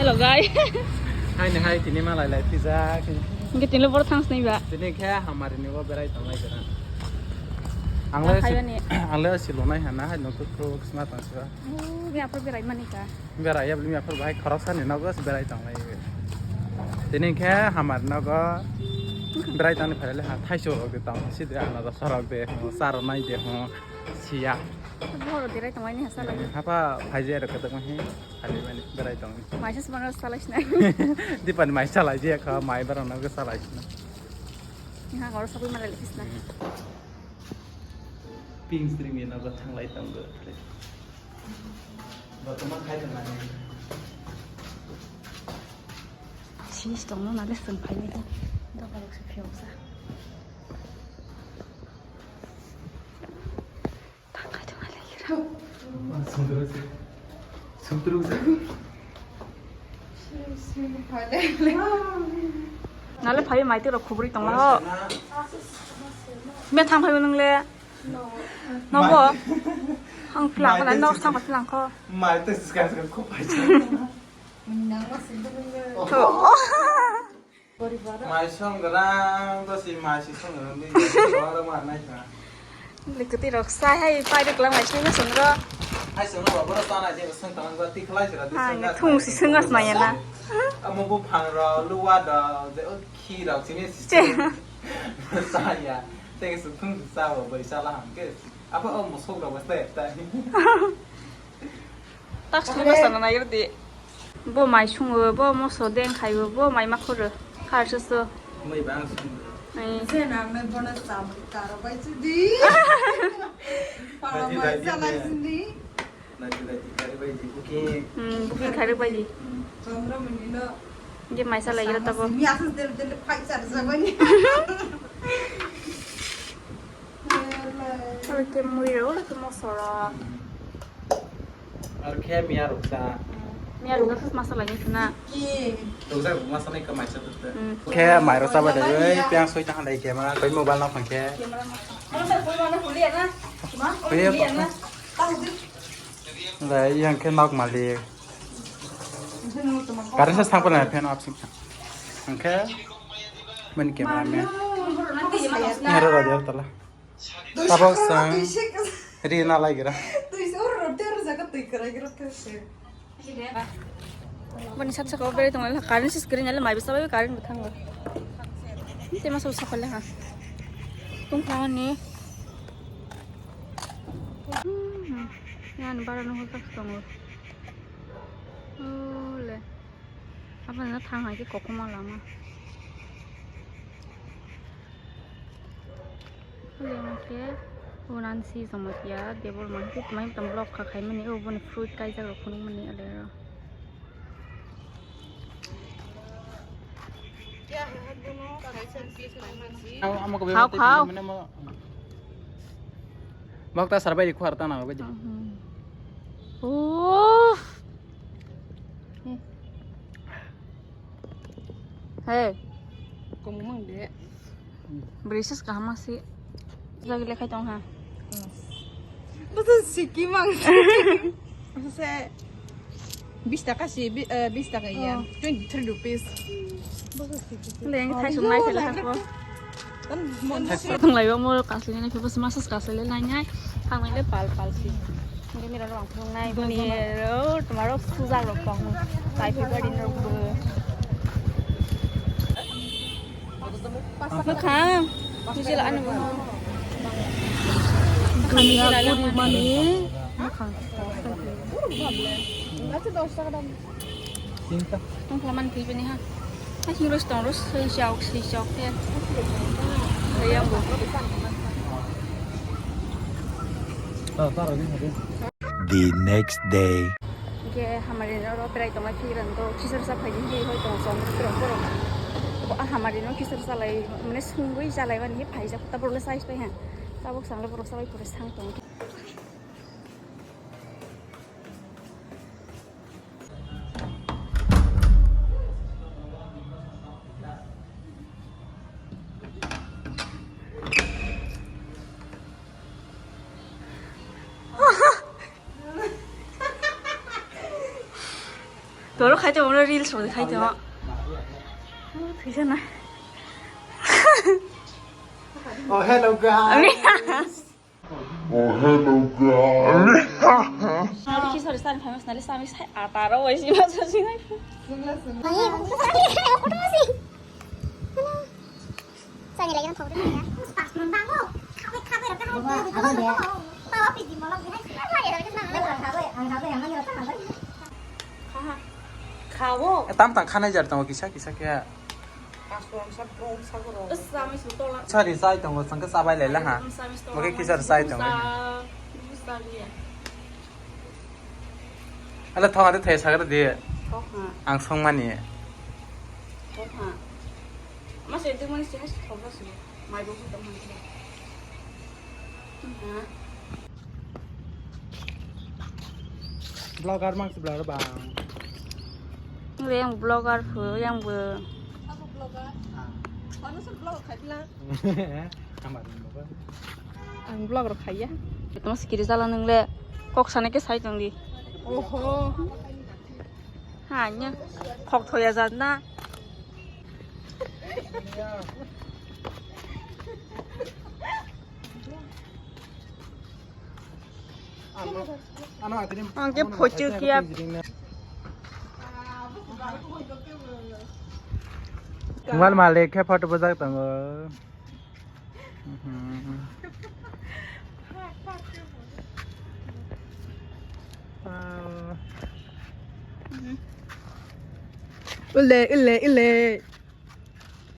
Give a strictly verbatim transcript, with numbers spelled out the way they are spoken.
Logai. Hai ni hai tini malai lai pijak. Hingke tini boro thangsnai ba. Tini khe hamari ni bo berai tonglai jera. Ang le si, ang le si lonai hana hai nokto pro sma tang siba. Oh, mi aphuru berai mani ka. Berai ya bli mi aphuru bai khorok sani nogo si berai tonglai. Tini khe hamari nogo berai tongni phaile ha thaisu rok de tong si de ano da sorok de ho saro nai de ho siya. Boro berai tonglai ni hasa lai. Hapa phai je rok de ho. Kali mani berai tong. Maisa sumano salai sina. Dipani mai salai je kha mai barang no salai sina. Ni ha goro sabui malai lekis na. Ping string ni nogo thanglai tongo. Botoma khai tong ani. Sis tong no nale sung phai ni. Doka rok se phiyok sa. Nale phai mai tero khubri tong ho. Me thang phai nang le. Nobo. Ang phlang khala nok thang phlang kho. Mai te ska ska kho phai. Nang ma sing. Mai song grang, to si mai si song grang, ni ora ma nai ka. Likati rok sai hai pai rok lang mai song song ro. Hai song ro boro ta nai je song ta nang ba ti khlai sira ti song. Thung si song as maya na. Amo bu phang ro, luwa do, je o khi rok sini si. Sa ya. Te ke song thung sa bo bai sa la ham ke. Apa o mosok rok ba sai ta. Tak sung bwsano nai rwdi. Bo mai sungo, bo moso deng khaibo, bo mai ma khoro. Khar susu. Mai bang sung. Ai. Jena me bono sam karo bai chudi. Pala mai salai sindi. Nai chudai ti kari bai di cooking. Hmm, cooking kari bai di. Chondro mini no. Ge mai salai gira tabo. Mi asas del del phai char jabani. Oke, mui rok, oke, mosora. Ar khe miya rok sa. Miya rok sa masa lagi kena. Rok sa masa nai kamai sa tu. Khe mai rok sa ba dai, piang soi ta handai camera, koi mobile na phang khe. Koi yang khe nok malik. Current se thang pala fan off sing. Hingke mani camera man. Nero radio tala. Tabok sang ri na lai gira. Mani sat saka beri tong la current se screen ale mai bisa bai current butang. Tema sol sokole ha. Tung kani. Yan bara no hojak tongo. Ole. Apa na thang hai ke kokoma lama. Ole mo ke unan si somotya debol man ke mai tam block kha khai mani o boni fruit kai jak rok phunuk mani ale ro. Khao, khao. Bak ta sarbai di khuar ta na bai di. Oh. Hey. Kong mang de. Braces kaham si. Lagi lekhai tong ha. Bata siki mang. Se bis taka si, bi-, eh, bis taka ya. Oh. Twenty three rupees. Leng thai sung nai thela ko. Tong lai ba mo kasle nai phi bas masas kasle nai nai. Thang nai le pal pal si. Nge mira rong thong nai boni ro tomorrow suja rok tong. Tai phi ba din rok bo. Mwkhang. Tujil anu. Mwkhang tujil ala. Mani. Mwkhang. Ang khlaman twi bini ha. Hai sing rus tong rus sui chok sui chok ke. Ayang bo. The next day. Ke hamari oro berai tongma phiran to kisar sa phai ni hoi tong chong phiran borok. Bo a hamari no kisar sa lai mane sungwi jalai mani phai jak ta borok le sai pai ha. Tabuk sang le borok salai pore sang tong. Oro khai tongo, oro reels rok khai tongo. Thwisa na. Oh, hello, guys. Oh, hello, guys. Sorry, sorry, sorry, famous nali sami sai ataro wai si mas si nai. Sani lagi nang thok dulu ya. Pas nang bango. Khabai, khabai, raka hai. Bawa, abang dia. Bawa pidi molok dia. Hai, hai, raka nang. Ang khabai, ang khabai, ang khabai. Khawo. Eh, tam tang khanai jar tongo kisa, kisa kya. Pas nang sab rong sab rong. Sami su tola. Sorry, sai tongo, sangka sabai lela ha. Sami su tola. Moke kisa sai tongo. Sa, sa dia. Ala thok ade thai sagra de. Thok ha. Ang songmani. Thok ha. Masa itu mana sih, harus thok sih. Mai bos itu mana sih? Ha. Vlogger mang si vlogger bang. Ini yang vlogger bu, yang bu. Aku vlogger. Ah. Mana sih vlog khai bilang? Ang vlog rok khaiya. Tamo sikiri jala nwngle kok sana khe sai tongdi. Oho. Ha nya khok thoya jat na. Ang khe phochu kiya. Wal malik khe photo bojak tongo. Ule, ule, ule.